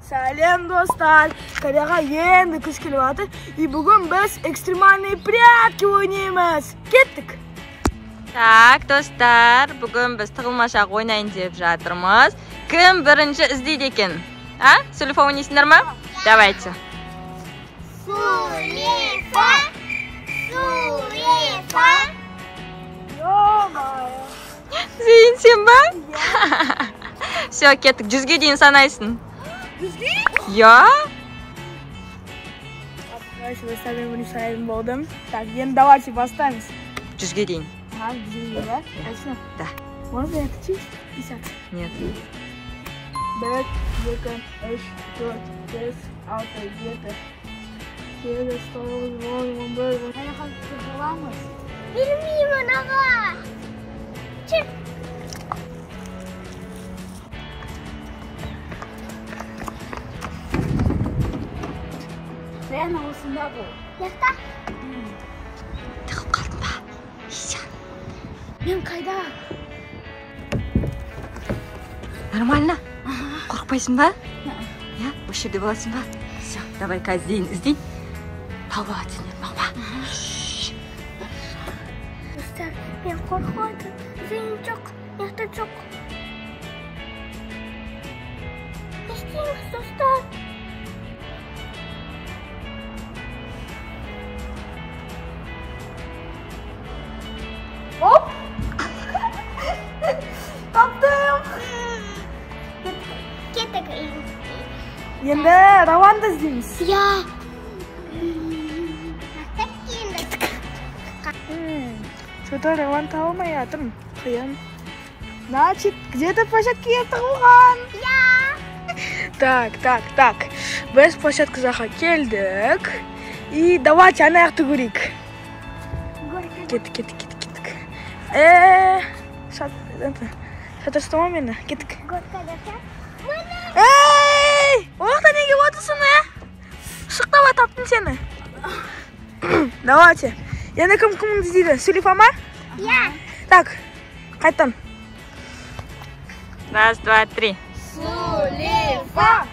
Сәлем, достар! Кореяға енді күз келіп жатыр. И бүгін біз экстремальные прятки ойнаймыз. Кеттік! Так, достар, бүгін біз тығылмашақ ойнайын деп жатырмыз. Кім бірінші іздейді екен? А? Сулифа ойнайсыңдар ма? Давайте. Сулифа! Сулифа! Ё-моё! Зейін, сен ба? Все, кеттік. 100-ге дейін санайсың. 100-ге? Я? Давайте поставим бірінші болдым. Так, енді давайте бастаймыз. 100-ге дейін. Ага, 100-ге дейін, да? Точно? Да. Можно я отключить? 50? Нет. 1, 2, 3, 4, 5, 6, 7, 8, 9, 10, 11. Қаяққа тығыламыз? Білмеймін, аға. Чик. Рена осында бұл. Яқта? Тығылып қалдың ба? Ися. Мен қайда? Нормально? Қорықпайсың ба? Иә, осы жерде боласың ба? Все, давай қазір Зейін іздейін. Тауып алады сендер, мама. Достар, мен қорқып жатырмын. Зейін жоқ, яқта жоқ. Не істейміз, достар? Оп! Таптым! Кеттік. Енді Рауанды іздейміз. Иә. Кеттік. Что-то Рауан таба алмай жатырмын. Қиын. Значит, где-то площадкаға тығылған. Иә. Так, так, так. Біз площадка жаққа келдік. И давайте ана жақты көрейік. Кеттік, кеттік, кеттік, кеттік. Шатырстама мені. Кеттік. Эй! Оқта неге отырсың, ә? Шық, давай, таптым сені. Давайте. Енді кім кімді іздейді? Сулифа ма? Иә. Так, қайттан. Раз, два, три. Сулифа!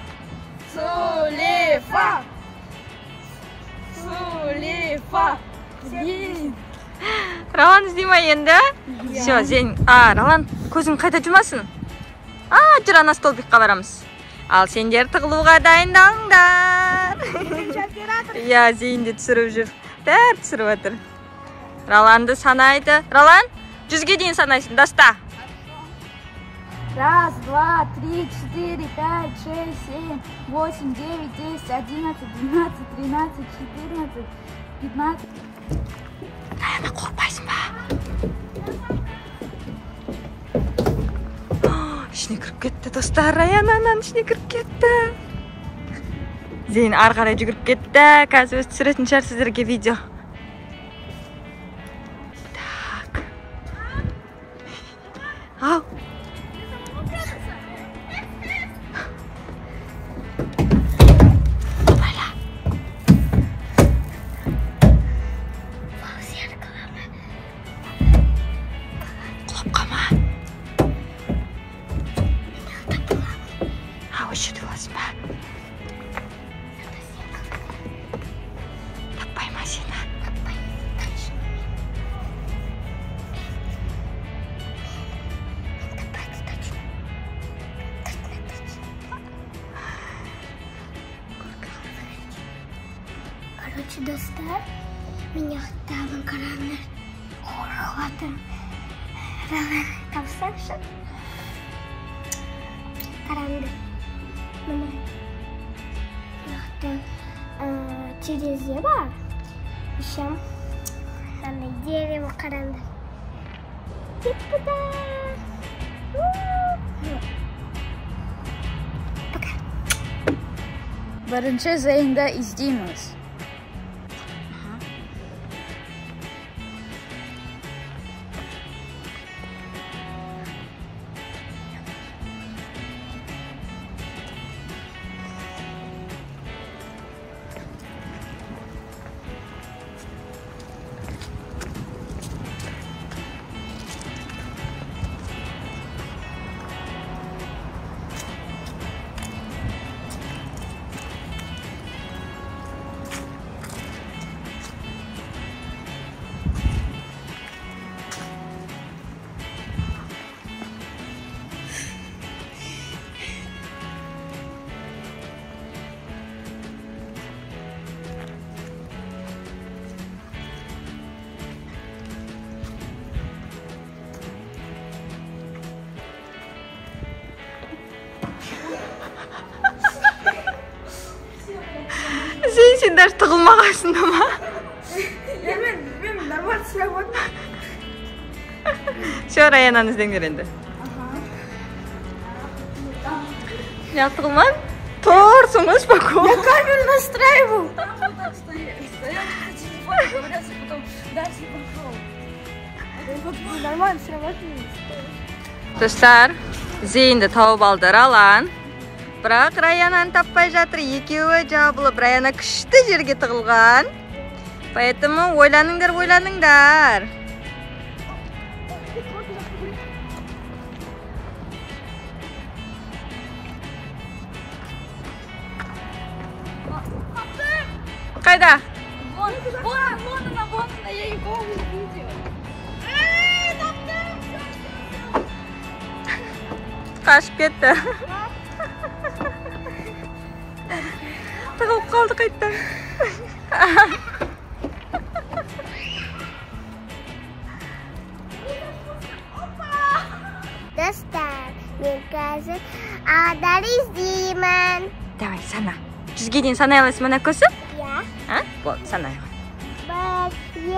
Сулифа! Сулифа! Зейін. Рауан іздей ма енді? Все, Зейін. А, Рауан, көзің қайта жұмасын. А, жүр, ана столбикқа барамыз. Ал сендер тығылуға дайындалыңдар. Иә, Зейін де түсіріп жүр. Бәрі түсіріп жатыр. Роланды санайды. Ролан, 100-ге дейін санайсың, даста. Раз, два, три, четыре, пять, шесть, семь, восемь, девять, 10, 11, 12, 13, 14, 15. Раяна, қорықпайсың ба? Ішіне кіріп кетті, достар. Раяна ананың ішіне кіріп кетті. Зейін ары қарай жүгіріп кетті. Қазір өзі түсіретін шығар сіздерге видео. Так. Ау. Абайла. Құлап қалма. А, осы жерде боласың ба? Таппай ма сені? Таппайды, точно. Точно, точно. Короче, достар, мен ұйықтамын, қараңдар. Қорқып жатырмын. Рауан, тапсаңшы. Қараңдар. Міне. Ұйықтың терезе бар. Еще мынандай дерево, қараңдар. Типа-да. Пока. Бірінші Зейінді іздейміз. Сен даже тығылмағансың да ма? Мен нормально түсіре алмадым. Все, Раянаны іздеңдер енді. Не тығылмадың? Тұрсың ғой, спокойно. Я камеру настраивал. Нормально түсіре алмадым. Достар, Зейінді тауып алды Ралан. Бірақ Раянаны таппай жатыр. Екеуі жабылып, Раяна күшті жерге тығылған. Поэтому ойланыңдар, ойланыңдар. Қайда? Вон, вон, вон она, вон она, я его увидела. Қашып кетті. Тығылып қалды қайттан. Достар, мен қазір ағдар іздеймін. Давай, сана. 100-ге дейін санай аласың мына көсіп? Иә. А? Болды, санай. 1, 2,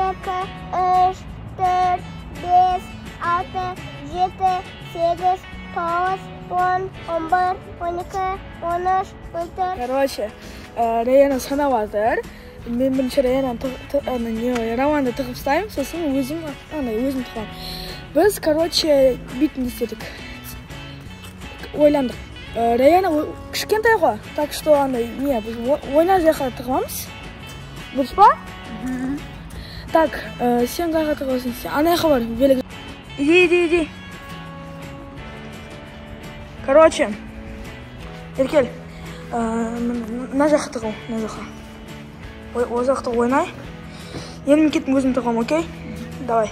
3, 4, 5, 6, 7, 8, 9, 10, 11, 12, 13, 14. Короче, Раяна санап жатыр. Мен бірінші Раянаны Рауанды тығып ұстаймын, сосын өзім тығамын. Біз, короче, бүйтіп не істедік. Ойландық. Раяна кішкентай ғой, так что андай не, біз ойна жаққа тығамыз. Дұрыс па? Так, сен қайға тығасың? Сен ана жаққа бар, велик. Иди, иди, иди. Короче, Еркел, мына жаққа тығыл, мына жаққа. О жақта ойнай. Енді мен кеттім, өзім тығамын, окей? Давай.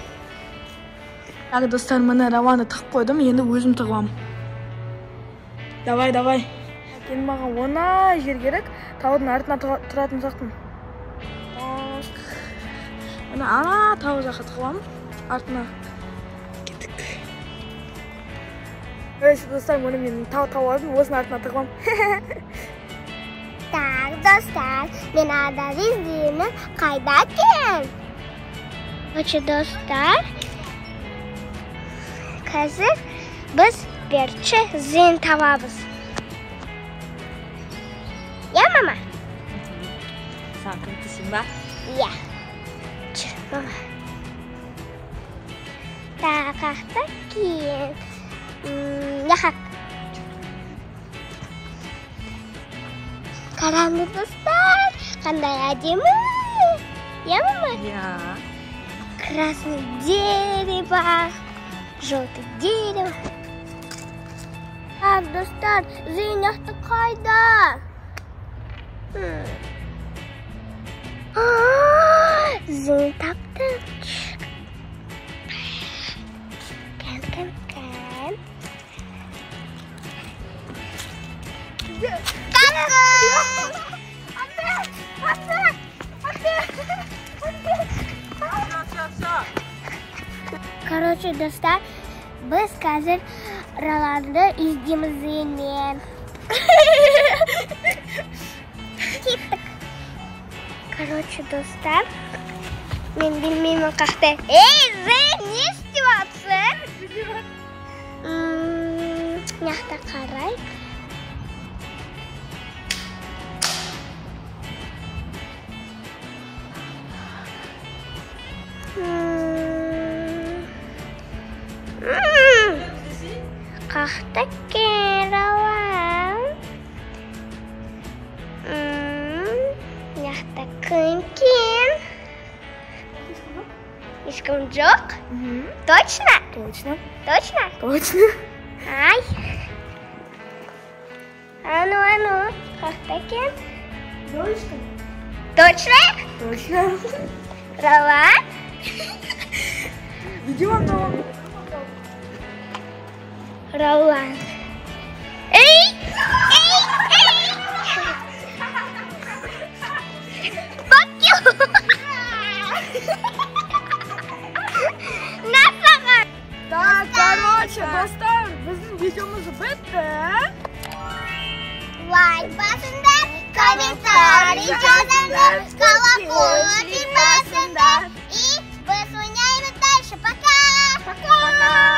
Так, достар, міне Рауанды тығып қойдым, енді өзім тығамын. Давай, давай. Енді маған оңай жер керек. Таудың артына тұратын сияқтымын. Так. Міне ана тау жаққа тығыламын. Артына. Кеттік. Короче, достар, міне мен тау тауып алдым, осының артына тығыламын. Так, достар, мен ағдар іздеймін. Қайда екен? Короче, достар, қазір біз бірінші Зейін табамыз. Иә, мама? Саған көмектесейін ба? Иә. Жүр, мама. Так, қақта кейін. Яқақ. Қараңыз, достар, қандай әдемі. Иә, мама? Иә. Красное дерево, желтое дерево. Так, достар, Зейін яқты қайда? Зейін таптым. Кән, кән, кән. Таптым! Короче, достар, біз қазір Роланды іздейміз Зейінмен. Кеттік. Короче, достар, мен білмеймін қақты. Ей, Зейін, не істеп жатсың? Мына жақта қарайық. Қақты екен Ролан. Мына жақта кім екен? Ешкім жоқ? Точно? Точно. Точно? Точно. Ай. Ану, ану, қақты екен? Жоқ ешкім. Точно? Точно. Ролан? Иди вам дома. Ролан. Эй! Эй! Эй! Fuck you! На саған! Так, короче, достар, біздің видеомыз бітті. Лайк басыңдар, комментарий жазыңдар. Колокольчик басыңдар. И біз ойнаймыз дальше. Пока! Пока!